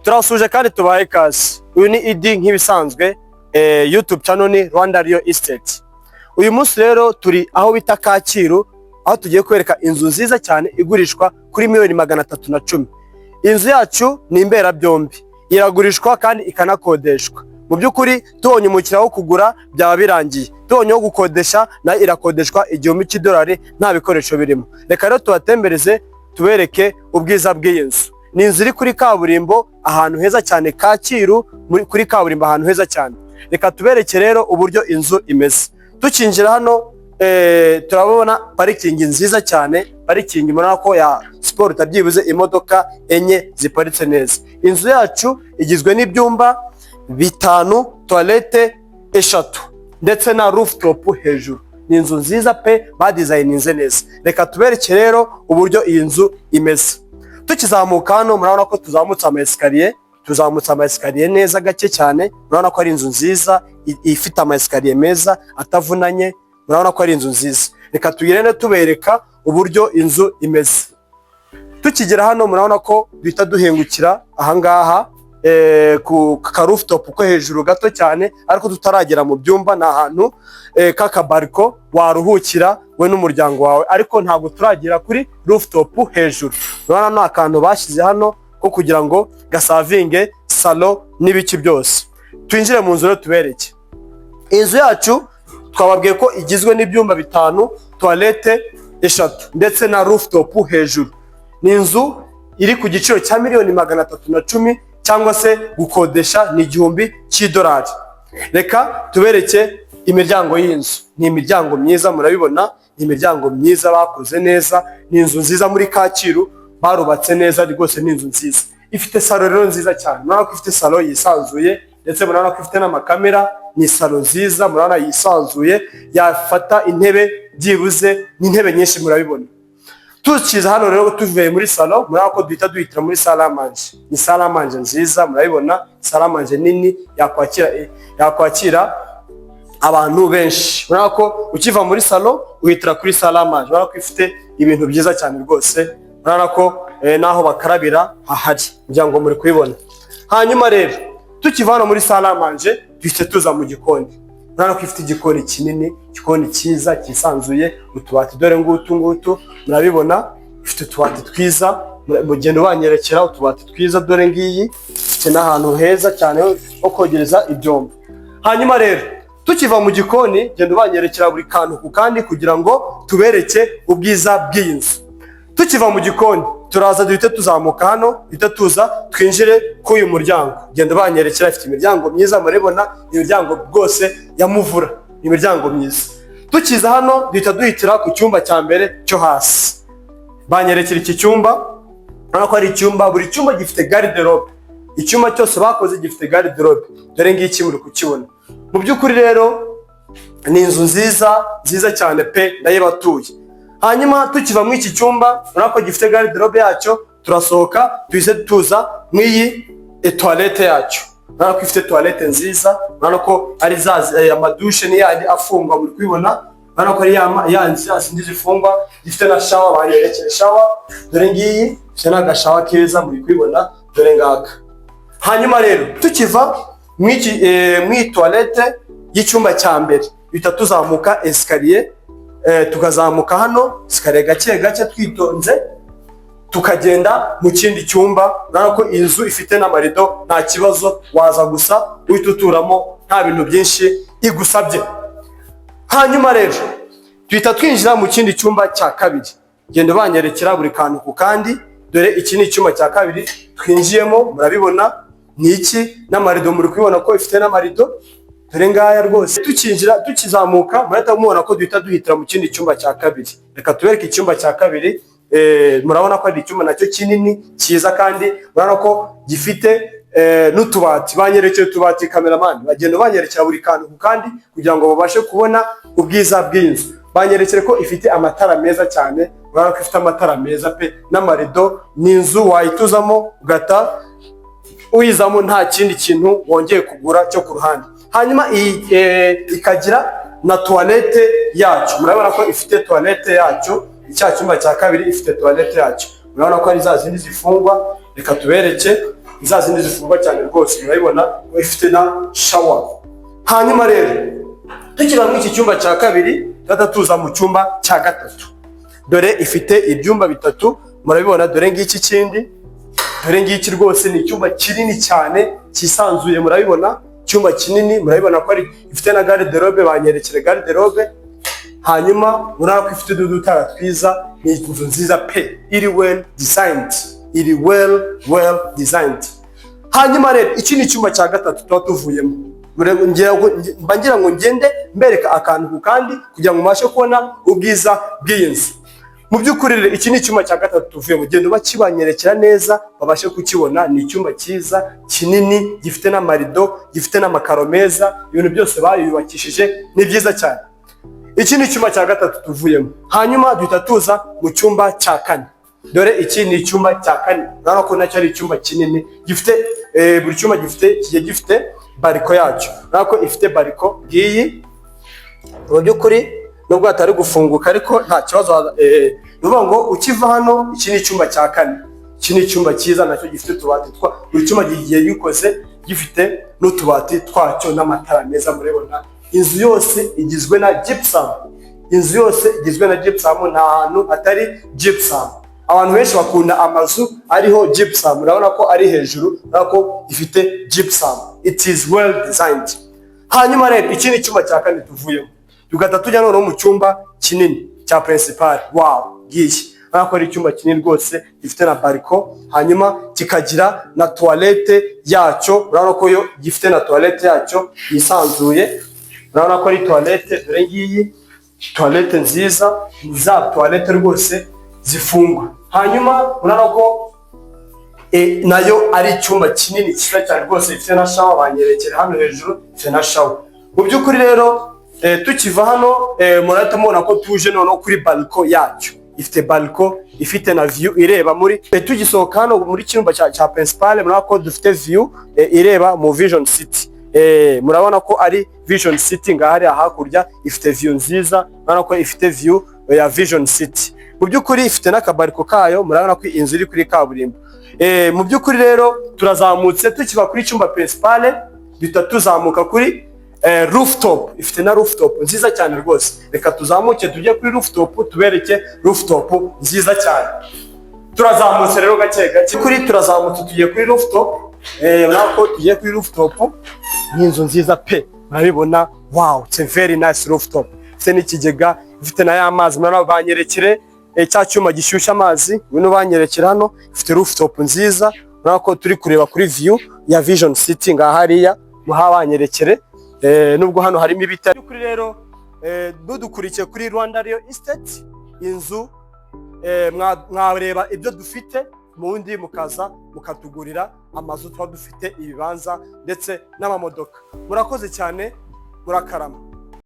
Turasuje kandi tubahe ikaze. Uyu ni Idi nk'ibisanzwe, YouTube channel ni Rwanda Real Estate. Uyu munsi rero turi aho bita Kacyiru, aho tugiye kwereka inzu nziza cyane igurishwa kuri miliyoni 310. Inzu yacu ni imberabyombi, iragurishwa kandi ikanakodeshwa. Mu by'ukuri tubonye umukiriya wo kugura byaba birangiye, tubonye wo gukodesha nayo irakodeshwa $1000 nta bikoresho birimo. Reka rero tubatembereze, tubereke ubwiza bw'iyi nzu. Ni inzu iri kuri kaburimbo ahantu heza cyane, Kacyiru kuri kaburimbo ahantu heza cyane. Reka tubereke rero uburyo inzu imeze. Tukinjira hano turabona parikingi nziza cyane, parikingi murabona ko ya siporo byibuze imodoka enye ziparitse neza. Inzu yacu igizwe n'ibyumba bitanu, toilette eshatu ndetse na rooftop hejuru. Ni inzu nziza pe, badizayininze neza. Reka tubereke rero uburyo iyi nzu imeze. Tukizamuka hano murabona ko tuzamutse ama escalier, tuzamutse ama escalier neza gake cyane. Murabona ko ari inzu nziza ifite ama escalier meza atavunanye. Murabona ko ari inzu nziza. Reka tugende tubereka uburyo inzu imeze. Tukigera hano murabona ko duhita duhingukira ahangaha ku ka rooftop ko hejuru gato cyane, ariko tutaragera mu byumba. Ni ahantu k'akabariko waruhukira we n'umuryango wawe, ariko ntabwo turagera kuri rooftop hejuru. Urabona ni akantu bashyize hano ko kugira ngo gasavinge salon n'ibiki byose. Twinjire mu nzu rero tubereke. Inzu yacu twababwiye ko igizwe n'ibyumba bitanu, toilette eshatu ndetse na rooftop hejuru. Ni inzu iri ku giciro cya miliyoni 310, cyangwa se gukodesha ni $1000. Reka tubereke imiryango y'inzu. Ni imiryango myiza, murabibona, ni imiryango myiza bakoze neza. Ni inzu nziza muri Kacyiru, barubatse neza rwose, ni inzu nziza. Ifite salon rero nziza cyane, murabona ko ifite salon yisanzuye, ndetse murabona ko ifite n'amakamera. Ni salon nziza, murabona yisanzuye, yafata intebe byibuze n'intebe nyinshi, murabibona. Tukiza hano rero tuvuye muri salon, murabona ko duhita duhitira muri salle à manger. Ni salle à manger nziza, murabibona, salle à manger nini yakwakira abantu benshi. Murabona ko ukiva muri salon uhitira kuri salle à manger. Murabona ko ifite ibintu byiza cyane rwose. Murabona ko n'aho bakarabira hahari, kugira ngo muri kubibona. Hanyuma rero tukiva hano muri salle à manger duhita tuza mu gikoni. Murabona ko ifite igikoni kinini, igikoni cyiza cyisanzuye, utubati dore ngutu ngutu, murabibona, ifite utubati twiza. Mugenda banyerekera utubati twiza, dore ngiyi, ifite n'ahantu heza cyane ho kogereza ibyombo. Hanyuma rero tukiva mu gikoni, genda ubanyerekera buri kantu ku kandi kugira ngo tubereke ubwiza bw'iyi nzu. Tukiva mu gikoni turaza duhite tuzamuka hano, duhite tuza twinjire k'uyu uyu muryango. Genda banyerekera, ifite imiryango myiza, murabibona, imiryango rwose ya muvura, imiryango myiza. Tukiza hano duhita duhitira ku cyumba cya mbere cyo hasi. Banyerekera iki cyumba, urabona ko ari icyumba, buri cyumba gifite garde-robe. Icyumba cyose bakoze gifite garde-robe, dore ngiki muri kukibona. Mu by'ukuri rero ni inzu nziza nziza cyane pe, ndayibatuye. Hanyuma tukiva muri iki cyumba, urabona ko gifite garde-robe yacyo, turasohoka tuhise tuza mw'iyi toilette yacyo. Urabona ko ifite toilette nziza, urabona ko ari za amadushe ni yandi afungwa, muri kubibona. Urabona ko ari ya za zindi zifungwa, gifite na shower. Banyerekeye shower, dore ngiyi, ifite n'agashower keza, muri kubibona, dore ngaka. Hanyuma rero tukiva mw'iyi toilette y'icyumba cya mbere, duhita tuzamuka escalier, tukazamuka hano escalier gake gake twitonze, tukagenda mu kindi cyumba. Urabona ko inzu ifite n'amarido, nta kibazo, waza gusa uhita uturamo, nta bintu byinshi igusabye. Hanyuma rero duhita twinjira mu kindi cyumba cya kabiri. Genda banyerekera buri kantu ku kandi. Dore iki ni icyumba cya kabiri twinjiyemo, murabibona, ni iki n'amarido, muri kubibona ko ifite n'amarido, dore ngaya rwose. Tukinjira, tukizamuka, murahita mubona ko duhita duhitira mu kindi cyumba cya kabiri. Reka tubereke icyumba cya kabiri. Murabona ko ari icyumba nacyo kinini cyiza, kandi murabona ko gifite n'utubati. Banyerekeye utubati, kameramani, bagenda banyerekera buri kantu ku kandi kugira ngo babashe kubona ubwiza bw'inzu. Banyerekere ko ifite amatara meza cyane, urabona ko ifite amatara meza pe n'amarido. Ni inzu wayituzamo ugata uyizamo nta kindi kintu wongeye kugura cyo ku ruhande. Hanyuma iyi ikagira na toilette yacyo. Murabona ko ifite toilette yacyo, cya cyumba cya kabiri ifite toilette yacyo. Murabona ko ari za zindi zifungwa. Reka tubereke. Za zindi zifungwa cyane rwose, murabibona ko ifite na shower. Hanyuma rero tukiri muri iki cyumba cya kabiri, tuhita tuza mu cyumba cya gatatu. Dore ifite ibyumba bitatu, murabibona. Dore ngiki kindi, dore ngiki rwose ni icyumba kinini cyane cyisanzuye, murabibona. Icyumba kinini, murabibona ko ari ifite na garde-robe. Banyerekere garde-robe. Hanyuma murabona ko ifite n'udutara twiza. Ni inzu nziza pe, iri well designed, iri well designed. Hanyuma rero iki ni icyumba cya gatatu tuba tuvuyemo. Mba ngira ngo ngende mbereka akantu ku kandi kugira ngo mubashe kubona ubwiza bw'iyi nzu. Mu by'ukuri rero iki ni icyumba cya gatatu tuvuyemo. Genda ubakibanyerekera neza babashe kukibona. Ni icyumba cyiza kinini, gifite n'amarido, gifite n'amakaro meza, ibintu byose bayubakishije ni byiza cyane. Iki ni icyumba cya gatatu tuvuyemo. Hanyuma duhita tuza mu cyumba cya kane. Dore iki ni icyumba cya kane, urabona ko nacyo ari icyumba kinini gifite buri cyumba gifite kigiye gifite balcon yacyo. Urabona ko ifite balcon ngiyi. Mu by'ukuri nubwo hatari gufunguka ariko nta kibazo. Ni ukuvuga ngo ukiva hano, iki ni icyumba cya kane. Iki ni icyumba cyiza nacyo gifite utubati twa buri cyumba kigiye gikoze gifite n'utubati twacyo n'amatara meza. Murabibona, inzu yose igizwe na gypsum, inzu yose igizwe na gypsum, nta hantu hatari gypsum. Abantu benshi bakunda amazu ariho gypsum. Urabona ko ari hejuru, urabona ko ifite gypsum. It is well designed. Hanyuma rero iki ni icyumba cya kane tuvuyemo, tugahita tujya noneho mu cyumba kinini cya principal. Wow, ngiyi, urabona ko ari icyumba kinini rwose gifite na balcon, hanyuma kikagira na toilette yacyo. Urabona ko yo gifite na toilette yacyo yisanzuye. Urabona ko ari toilette, dore ngiyi toilette nziza, ni za toilette rwose zifungwa. Hanyuma urabona ko nayo ari icyumba kinini cyiza cyane rwose, ifite na shower. Banyerekera hano hejuru, ifite na shower. Mu by'ukuri rero tukiva hano murahita mubona ko tuje noneho kuri balcon yacyo. Ifite balcon, ifite na view ireba muri tugisohoka hano muri cyumba cya principal, murabona ko dufite view ireba mu Vision City. Murabona ko ari Vision City ngaha hariya hakurya. Ifite view nziza, murabona ko ifite view ya Vision City. Mu by'ukuri ifite n'aka balcon kayo. Murabona ko inzu iri kuri kaburimbo. Mu by'ukuri rero turazamutse, tukiva kuri cyumba principal duhita tuzamuka kuri rooftop. Ifite na rooftop nziza cyane rwose. Reka tuzamuke tujye kuri rooftop, tubereke rooftop nziza cyane. Turazamutse rero gake gake kuri, turazamutse tugiye kuri rooftop. Urabona ko tugiye kuri rooftop. Ni inzu nziza pe, murabibona. Wow, it's a very nice rooftop. Ifite n'ikigega, ifite na ya mazi. Murabona, banyerekere cya cyuma gishyushya amazi. Ngwino banyerekera hano. Ifite rooftop nziza, urabona ko turi kureba kuri view ya Vision City ngaha hariya. Muhabanyerekere nubwo hano harimo ibiti. Kuri rero dudukurikiye kuri Rwanda Real Estate, inzu mwareba ibyo dufite, mundi mukaza mukatugurira amazu tuba dufite, ibibanza ndetse n'amamodoka. Murakoze cyane, murakarama.